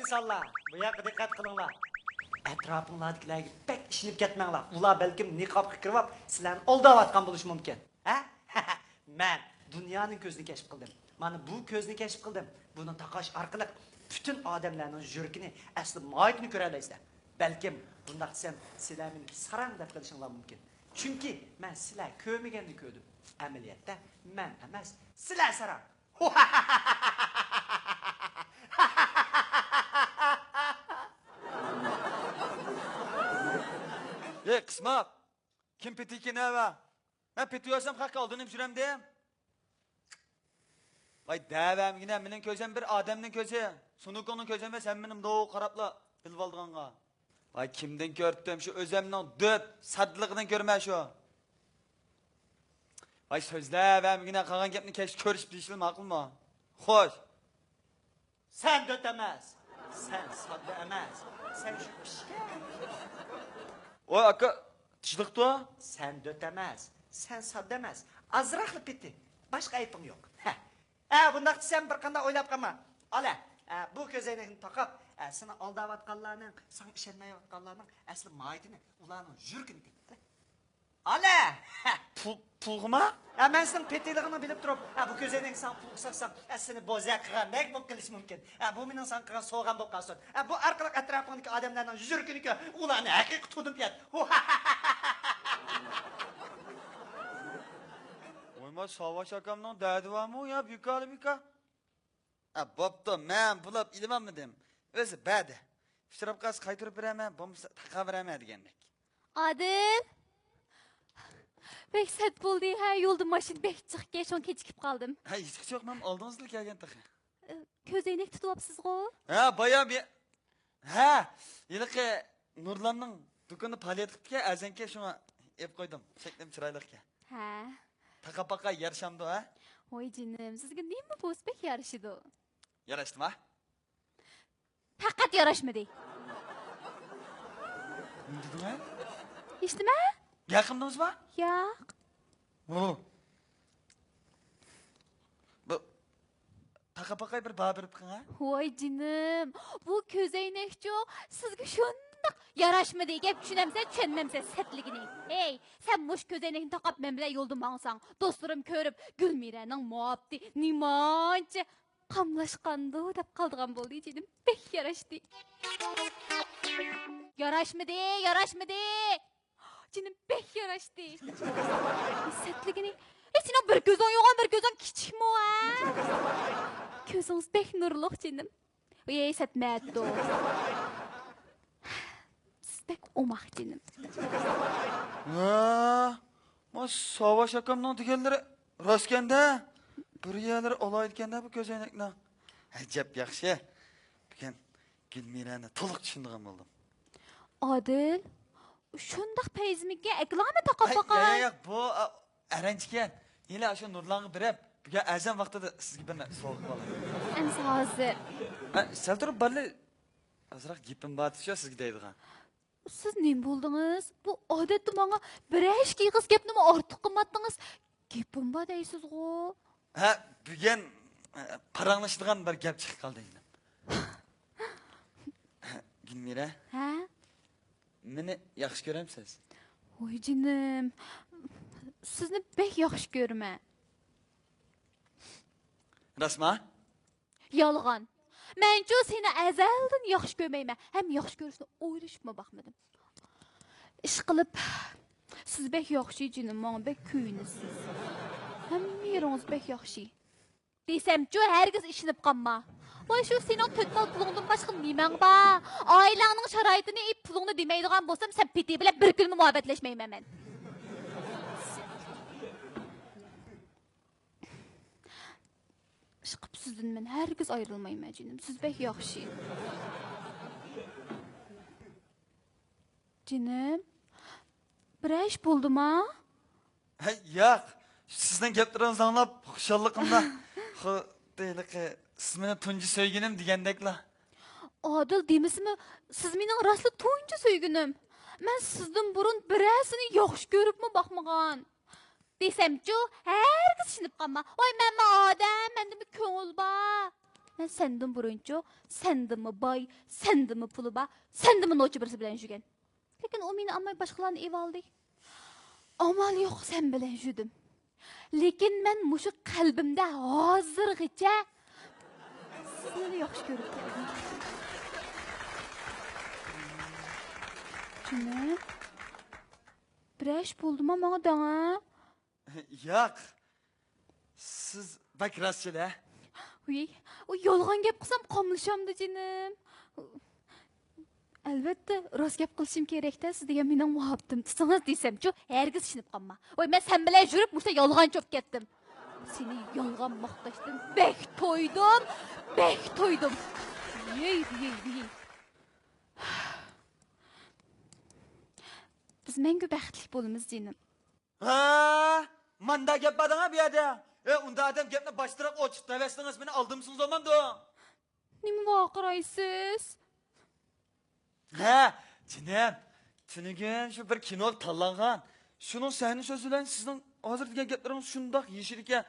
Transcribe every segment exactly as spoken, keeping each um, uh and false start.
ئىنسانلار، بۇ ياققا دىققەت قىلىڭلار. ئەتراپىڭلاردىكىلەرگە بەك ئىشىنىپ كەتمەڭلار. ئۇلار بەلكىم نىقابقا كىرىۋاپ، سىلەرنى ئالداۋاتقان بولۇشى مۇمكىن. ھە؟ مەن دۇنيانىڭ كۆزىنى كەشىپ قىلدىم. مانا بۇ كۆزنى كەشىپ قىلدىم. بۇنى تاقاش ئارقىلىق پۈتۈن ئادەملەرنىڭ يۈرىكىنى، ئەسلى ماھىيىتىنى كۆرەلەيسىلەر. بەلكىم بۇنداق دېسەم، سىلەر مېنى ساراڭ دەپ قېلىشىڭلار مۇمكىن. چۈنكى مەن سىلەر كۆرمىگەننى كۆردۈم. ئەمەلىيەتتە مەن ئەمەس، سىلەر ساراڭ. ئەي قىسماق، كىم پېتىكىن ئەۋە؟ مەن پېتىۋەرسەم خەققە ئالدىنىپ يۈرەمدىم. ۋاي دەۋەمگىنە، مېنىڭ كۆزۈم بىر ئادەمنىڭ كۆزى. سۇنۇكۇڭنىڭ كۆزى ئەمەس، ھەممىنى مۇنداق قاراپلا بىلىۋالىدىغانغا. ۋاي كىمدىن كۆرۈپتىم شۇ ئۆزەمنىڭ دۆت ساددىلىقىدىن كۆرمە شۇ. ۋاي سۆزلەۋەرمىگىنە، قالغان گەپنى كەچتە كۆرۈشۈپ دېيىشلا ماقۇلمۇ؟ خوش. سەن دۆت ئەمەس. سەن ساددا ئەمەس. سەن شۇ ئىشكەن. ۋاي ئاكا، تىشلىقتۇ. سەن دۆت ئەمەس. سەن ساددا ئەمەس. ئازراقلا پېتى. باشقا ئەيىبىڭ يوق. ھە. ھە، بۇنداق دېسەم بىر قانداق ئويلاپ قالما. ئالە، ھە، بۇ كۆزەينەكنى تاقاپ، ھە، سېنى ئالداۋاتقانلارنىڭ، ساڭا ئىشەنمەيۋاتقانلارنىڭ ئەسلى ماھىيىتىنى، ئۇلارنىڭ يۈرىكىنى تېڭ. ئالە! پۇل، پۇلغىما؟ ھە، مەن سېنىڭ پېتىلىقىڭنى بىلىپ تۇرۇپ، ھە، بۇ كۆزەينەكنى ساڭا پۇلغا ساتسام، ھە، سېنى بوزەك قىلغاندەك بولۇپ قېلىشى مۇمكىن. ھە، بۇ مېنىڭ ساڭا قىلغان سوۋغام بولۇپ قالسۇن. ھە، بۇ ئارقىلىق ئەتراپىڭدىكى ئادەملەرنىڭ يۈرىكىنى كۆر، ئۇلارنى ھەقىقىي تونۇپ يەت. ۋايما، ساۋاش ئاكامنىڭ دەردى بارمۇ يا بىكارلا بىكار؟ ھە، بوپتۇ، مەن بۇلاپ ئېلىۋالمىدىم. ئۆزى بەردى. ئۇچراپ قالسا قايتۇرۇپ بېرەرمەن، بولمىسا تاقاپ بېرەرمەن دېگەندەك. ئادىل! بەك سەت بولدى، ھە، يولدا ماشىنا بەك جىقكەن، شۇڭا كېچىكىپ قالدىم. ھە، ھېچقىسى يوق، مەن ئالدىڭىزلا كەلگەن تېخى. ئە، كۆزەينەك تۇتۇۋاپسىزغۇ؟ ھە، بايام يە-، ھە، ھېلىقى نۇرلاننىڭ دۇكىنى پائالىيەت قىپتىكەن، ئەرزانكەن، شۇڭا ئېلىپ قويدۇم. شەكلىمۇ چىرايلىقكەن. ھە. تاقا پاقا يارىشامدۇ، ھە؟ ۋاي جېنىم، سىزگە نېمە بولسا بەك يارىشىدۇ. ياراشتىما؟ پەقەت ياراشمىدى. نېمە دېدىڭ، ھە؟ ھېچنېمە. گەپ قىلمىدىڭىزما؟ ياق. ھۇ. بۇ تاقا پاقاي بىر باھا بېرىپ بېقىڭ، ھە؟ ۋاي جېنىم، بۇ كۆزەينەكچۇ سىزگە شۇنداق ياراشمىدى. گەپ چۈشىنەمسەن، چۈشەنمەمسەن، سەتلىگىنى. ھەي، سەن مۇشۇ كۆزەينەكنى تاقاپ مەن بىلەن يولدا ماڭساڭ، دوستلىرىم كۆرۈپ، گۈلمىرەنىڭ مۇھەببىتى نېمانچە قاملاشقاندۇ دەپ قالىدىغان بولدى، جېنىم. بەك ياراشتى. ياراشمىدى، ياراشمىدى. جېنىم بەك ياراشتى. سەتلىگىنى. ئەي، سېنىڭ بىر كۆزۈڭ يوغان، بىر كۆزۈڭ كىچىكمۇ، ھە؟ كۆزىڭىز بەك نۇرلۇق، جېنىم. ئەي، سەتمەتتۇ. سىز بەك ئوماق، جېنىم. ۋا، ما ساۋاش ئاكامنىڭ دېگەنلىرى راستكەن-دە. بىر يەرلىرى ئالاھىدىكەن-دە بۇ كۆزەينەكنىڭ. ئەجەب ياخشى. بۈگۈن گۈلمىرەنى تولۇق چۈشىنىدىغان بولدۇم. ئادىل، شۇنداق پەيزىمىكەن، ئەكىلىڭە مەن تاقاپ باقاي. ياق، ياق، بۇ، ئا، ئەرەنچىكەن. ھېلى ئاشۇ نۇرلانغا بېرىپ، بۈگۈن ئەزان ۋاقتىدا سىزگە بىرنى سوۋغا قىلىپ ئالاي. ئەمسە ھازىر. ھە، سەل تۇرۇپ بارلى. ئازراق گېپىم بار شۇ سىزگە دەيدىغان. سىز نېمە بولدىڭىز؟ بۇ ئادەتتە ماڭا بىرەر ئىككى ئېغىز گەپنىمۇ ئارتۇق قىلمايتتىڭىز. گېپىم بار دەيسىزغۇ؟ ھە، بۈگۈن، ئە، پاراڭلىشىدىغان بىر گەپ چىقىپ قالدى ئىنىم. گۈلمىرە. ھە؟ مېنى ياخشى كۆرەمسىز؟ ۋاي جېنىم، سىزنى بەك ياخشى كۆرىمەن. راستما؟ يالغان. مەنچۇ سېنى ئەزەلدىن ياخشى كۆرمەيمەن، ھەم ياخشى كۆرۈشنى ئويلىشىپمۇ باقمىدىم. ئىشقىلىپ، سىز بەك ياخشى جېنىم، ماڭا بەك كۆيۈنىسىز. ھەممە يېرىڭىز بەك ياخشى. دېسەمچۇ، ھەرگىز ئىشىنىپ قالما. ۋاي، شۇ سېنىڭ تۆت تال پۇلۇڭدىن باشقا نېمەڭ بار؟ ئائىلەڭنىڭ شارائىتىنى، ئېيىپ پۇلۇڭنى دېمەيدىغان بولسام، سەن پېتى بىلەن بىر كۈنمۇ مۇھەببەتلەشمەيمەن مەن. ئىشقىلىپ سىزدىن مەن ھەرگىز ئايرىلمايمەن جېنىم، سىز بەك ياخشى. جېنىم، بىرەر ئىش بولدىما؟ ھەي، ياق، سىزنىڭ گەپلىرىڭىزنى ئاڭلاپ خۇشاللىقىمدا خۇددى ھېلىقى سىز مېنىڭ تۇنجى سۆيگىنىم دېگەندەكلا. ئادىل دېمىسىمۇ، سىز مېنىڭ راستلا تۇنجى سۆيگىنىم. مەن سىزدىن بۇرۇن بىرەرسىنى ياخشى كۆرۈپمۇ باقمىغان. دېسەمچۇ، ھەرگىز ئىشىنىپ قالما. ۋاي، مەنمۇ ئادەم، مەندىمۇ كۆڭۈل بار. مەن سەندىن بۇرۇنچۇ، سەندىنمۇ باي، سەندىنمۇ پۇلى بار، سەندىنمۇ نوچى بىرسى بىلەن يۈرگەن. لېكىن ئۇ مېنى ئالماي باشقىلارنى ئېلىۋالدى. ئامال يوق سەن بىلەن يۈردۈم. لېكىن مەن مۇشۇ قەلبىمدە ھازىرغىچە سىزنىلا ياخشى كۆرۈپ كەلدىم. جېنىم، بىرەر ئىش بولدىما ماڭا دەڭە؟ ياق. سىز بەك راستچىل ھە. ۋىي، ئۇ يالغان گەپ قىلسام قاملىشامدۇ جېنىم؟ ئەلۋەتتە، راست گەپ قىلىشىم كېرەكتە، سىز دېگەن مېنىڭ مۇھەببىتىمنى تۇتسىڭىز دېسەمچۇ، ھەرگىز ئىشىنىپ قالما. ۋاي، مەن سەن بىلەن يۈرۈپ مۇشۇنداق يالغانچى بولۇپ كەتتىم. سېنى يالغان ماختاشتىن بەك تويدۇم، بەك تويدۇم. ۋىي، ۋىي، ۋىي. بىز مەڭگۈ بەختلىك بولىمىز جېنىم. ھە، ماندا گەپ بار دەڭە بۇ يەردە. ئە، ئۇنداق ئادەم گەپنى باشتىراق ئوچۇق دەۋەتسىڭىز مېنى ئالدىمىسىڭىز بولمامدۇ؟ نېمە ۋارقىرايسىز؟ ھە، جېنىم، تۈنۈگۈن شۇ بىر كىنو تاللانغان. شۇنىڭ سەھنە سۆزى بىلەن سىزنىڭ ھازىر دېگەن گەپلىرىڭىز شۇنداق يېشىل ئىكەن.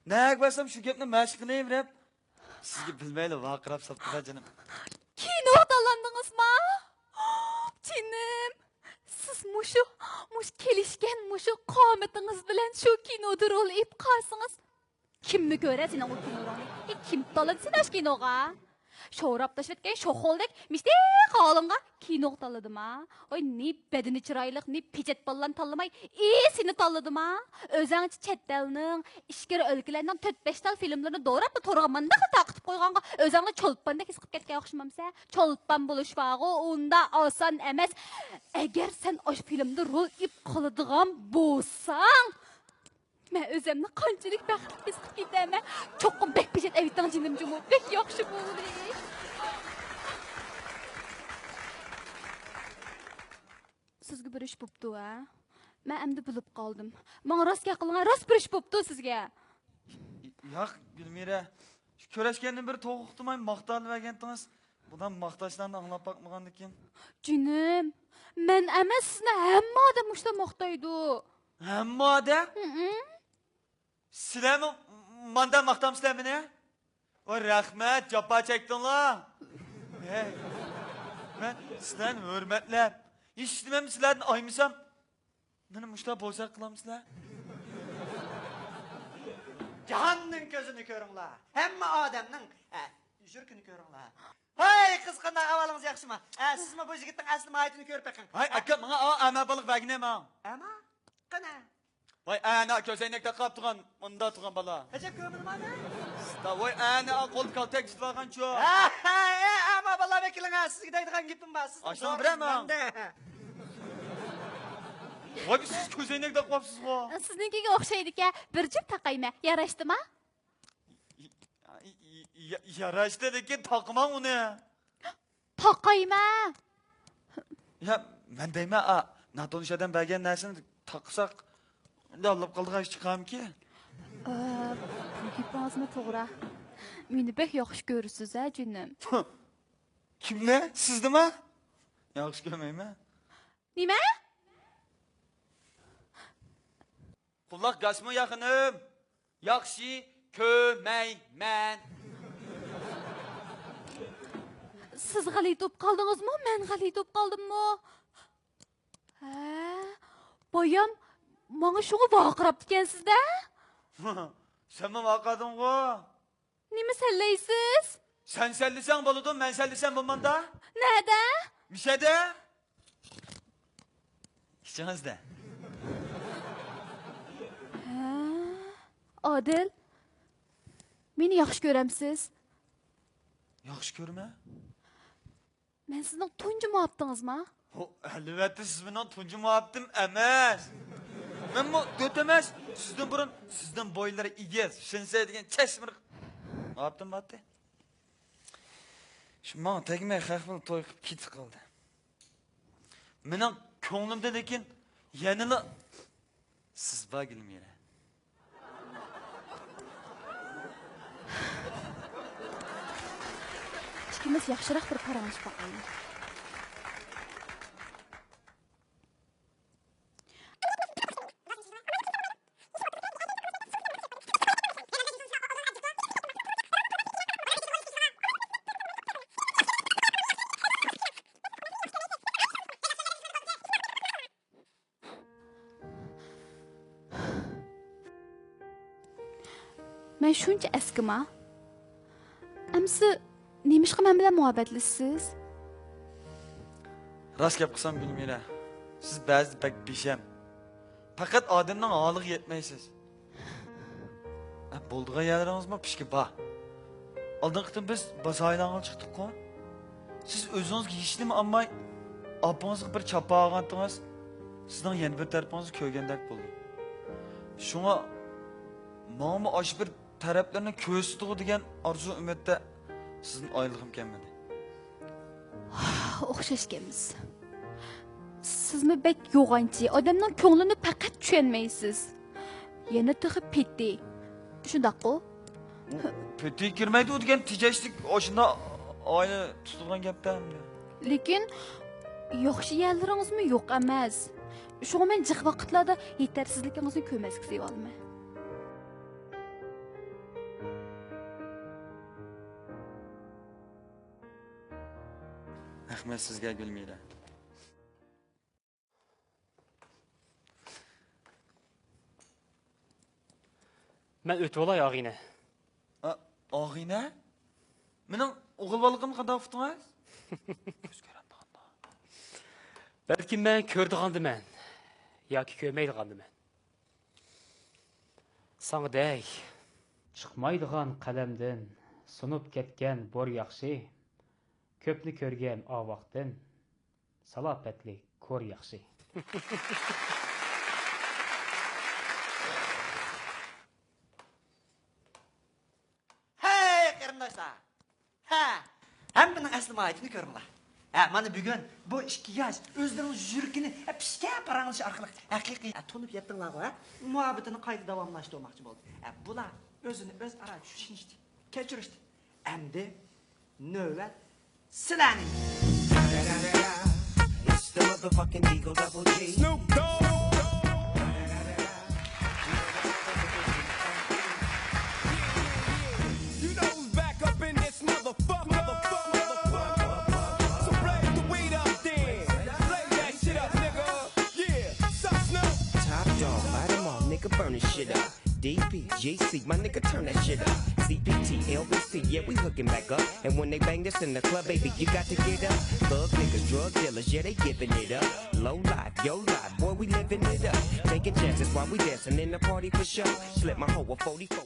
نەگە بارسام شۇ گەپنى مەشىق قىلىمەن دەپ سىزگە بىلمەيلا ۋارقىراپ ساپتىلا جېنىم. كىنوغا تاللاندىڭىزما؟ جېنىم، سىز مۇشۇ، مۇشۇ كېلىشكەن، مۇشۇ قامىتىڭىز بىلەن شۇ كىنودا رول ئېلىپ قالسىڭىز، كىممۇ كۆرە سېنىڭ ئۇ كىنولىرىڭنى؟ ئى، كىم تاللىدى سېنى ئاشۇ كىنوغا؟ شوراپ تاشلىۋەتكەن شوخۇلدەك مىشتىق ھالىڭغا كىنوغا تاللىدىما؟ ۋاي، نى بەدىنى چىرايلىق، نى پېچەت بالىلارنى تاللىماي، ئى، سېنى تاللىدىما؟ ئۆزەڭچە چەت ئەلنىڭ، ئىچكىرى ئۆلكىلەرنىڭ تۆت-بەش تال فىلىملىرىنى دوراپلا تورغا مانداقلا تارقىتىپ قويغانغا ئۆزەڭنى چولپاندەك ھېس قىلىپ كەتكەن ئوخشىمامسەن؟ چولپان بولۇش بارغۇ، ئۇنداق ئاسان ئەمەس. ئەگەر سەن ئاشۇ فىلىمدا رول ئېلىپ قالىدىغان بولساڭ، مەن ئۆزەمنى قانچىلىك بەختلىك ھېس قىلىپ كېتەمەن. چوقۇم بەك پېشەت ئەۋېتىڭ جېنىم جۇمۇ. بەك ياخشى بولدى. سىزگە بىر ئىش بوپتۇ ھە؟ مەن ئەمدى بىلىپ قالدىم. ماڭا راست گەپ قىلىڭ، راست بىر ئىش بوپتۇ سىزگە. ياق، گۈلمىرە. شۇ كۆرۈشكەندىن بېرى توختىماي ماختاۋېرىۋاتىسىز. بۇنداق ماختاشلارنى ئاڭلاپ باقمىغاندىكىن. جېنىم، مەن ئەمەس، سىزنى ھەممە ئادەم مۇشۇنداق ماختايدۇ. ھەممە ئادەم؟ ھىم. سىلەرمۇ ماندا ماختامسىلەر مېنى؟ ۋاي رەھمەت، جاپا چەكتىڭلار. ھەي، مەن سىلەرنى ھۆرمەتلەپ، ھېچنېمەمنى سىلەردىن ئايىمىسام، مېنى مۇشۇنداق بوزەك قىلامسىلەر؟ جاھاننىڭ كۆزىنى كۆرۈڭلار، ھەممە ئادەمنىڭ، ئە، يۈرىكىنى كۆرۈڭلار. ھاي، قىز، قانداق ئەھۋالىڭىز، ياخشىمۇ؟ ئە، سىزمۇ بۇ يىگىتنىڭ ئەسلى ماھىيىتىنى كۆرۈپ بېقىڭ. ھاي، ئاكا، ماڭا ئا-، ئەما بالىغا بەرگىنە ماڭ. ئەما؟ قېنى؟ ۋاي، ئەنە كۆزەينەك تاقاپ تۇرغان، مۇندا تۇرغان بالا. ئەجەب كۆرمىدىم ئانا. ئۇستا، ۋاي، ئەنە قول كالتەك تۇتۇۋالغانچۇ. ھە، ھە، ئەما بالا ۋەكىلىڭ، ھە، سىزگە دەيدىغان گېپىم بار. سىز ئاشۇنىڭ بىرەر ماڭ. ۋاي، سىز كۆزەينەك تاقىۋاپسىزغۇ. سىزنىڭكىگە ئوخشايدىكەن، بىر جۈپ تاقايمەن، ياراشتىما؟ ي-، ي-، ي-، ياراشتى، لېكىن تاقىماڭ ئۇنى. تاقايمەن. يا، مەن دەيمەن، ئا، ناتونۇش ئادەم بەرگەن نەرسىنى تاقىساق، ئاللاپ قالىدىغان ئىش چىقارمىكىن؟ ئە، بۇ گېپىڭىزمۇ توغرا. مېنى بەك ياخشى كۆرىسىز ھە، جېنىم؟ كىمنى؟ سىزنىمۇ؟ ياخشى كۆرمەيمەن. نېمە؟ قۇلاق گاسمۇ ياقىنىم؟ ياخشى كۆرمەيمەن. سىز غەلىتە بولۇپ قالدىڭىزمۇ؟ مەن غەلىتە بولۇپ قالدىممۇ؟ ھە، بايام ماڭا شۇڭا ۋارقىراپتىكەنسىز-دە؟ سەنمۇ ۋارقىرىدىڭغۇ؟ نېمە سەنلەيسىز؟ سەن سەنلىسەڭ بولىدۇ، مەن سەنلىسەم بولمامدا؟ نەدە؟ مىشەدە. ئىچىڭىزدە. ھە، ئادىل، مېنى ياخشى كۆرەمسىز؟ ياخشى كۆرىمەن. مەن سىزنىڭ تۇنجى مۇھەببىتىڭىزما؟ ھو، ئەلۋەتتە، سىز مېنىڭ تۇنجى مۇھەببىتىم ئەمەس. مەنمۇ دۆت ئەمەس، سىزدىن بۇرۇن سىزنىڭ بويلىرى ئېگىز، شىنسەي دېگەن چەشمە مۇھەببىتىم بارتى. شۇ ماڭا تەگمەي خەق بىلەن توي قىلىپ كېتىپ قالدى. مېنىڭ كۆڭلۈمدە لېكىن يەنىلا سىز بار، گۈلمىرە. ئىككىمىز ياخشىراق بىر پاراڭلىشىپ باقايلى. شۇنچە ئەسكىما؟ ئەمسە نېمىشقا مەن بىلەن مۇھەببەتلىشىسىز؟ راست گەپ قىلسام، گۈلمىرە، سىز بەزىدە بەك بىشەم. پەقەت ئادەمنىڭ ھالىغا يەتمەيسىز. ھە، بولىدىغان يەرلىرىڭىزمۇ پىشكى بار. ئالدىنقى قېتىم بىز بازار ئايلانغىلى چىقتۇققۇ. سىز ئۆزىڭىزگە ھېچنېمە ئالماي، ئاپىڭىزغا بىر چاپا ئالغانتىڭىز، سىزنىڭ يەنە بىر تەرىپىڭىزنى كۆرگەندەك بولدۇم. شۇڭا ماڭىمۇ ئاشۇ بىر تەرەپلىرىنى كۆرسىتىدىغۇ دېگەن ئارزۇ ئۈمىدتە سىزدىن ئايرىلغۇم كەلمىدى. ئوخشاشكەنمىز. سىزمۇ بەك يوغانچى، ئادەمنىڭ كۆڭلىنى پەقەت چۈشەنمەيسىز. يەنە تېخى پېتى. شۇنداققۇ؟ پېتى كىرمەيدۇ دېگەن تېجەشلىك ئاشۇنداق ئائىلە تۇتىدىغان گەپتە ئەمدى. لېكىن ياخشى يەرلىرىڭىزمۇ يوق ئەمەس. شۇڭا مەن جىق ۋاقىتلاردا يېتەرسىزلىكىڭىزنى كۆرمەسكە سېلىۋالىمەن. رەھمەت سىزگە، گۈلمىرە. مەن ئۆتۈۋالاي، ئاغىنە. ئا، ئاغىنە؟ مېنىڭ ئوغۇل بالىلىقىمنى قانداق ئۇقتىڭىز؟ كۆز كۆرەمدىغاندا. بەلكىم مەن كۆرىدىغاندىمەن ياكى كۆرمەيدىغاندىمەن. ساڭا دەي. چىقمايدىغان قەلەمدىن سۇنۇپ كەتكەن بور ياخشى، كۆپنى كۆرگەن ئاۋاقتىن سالاپەتلىك كور ياخشى. ھەي، قېرىنداشلار! ھە، ھەممىنىڭ ئەسلى ماھىيىتىنى كۆرۈڭلار. ھە، مانا بۈگۈن بۇ ئىككى ياش ئۆزلىرىنىڭ يۈرىكىنى، ھە، پىشكە پاراڭلىشىش ئارقىلىق ھەقىقىي، ھە، تونۇپ يەتتىڭلارغۇ، ھە؟ مۇھەببىتىنى قايتا داۋاملاشتۇرماقچى بولدى. ھە، بۇلار ئۆزىنى ئۆزئارا چۈشىنىشتى، كەچۈرۈشتى. ئەمدى نۆۋەت سىلەرنىڭ. It's the motherfucking Eagle Double G. Snoop Dogg. You know who's back up in this motherfucker. So blaze the weed up then. Blaze that shit up, nigga. Yeah, sup, Snoop? Top dog, light 'em all, nigga, burn this shit up. D P G C, my nigga, turn that shit up. C P T, L B C, yeah, we hooking back up. And when they bang this in the club, baby, you got to get up. Thug niggas, drug dealers, yeah, they giving it up. Low life, yo life, boy, we living it up. Taking chances while we dancing in the party for show. Slip my hoe a forty-four.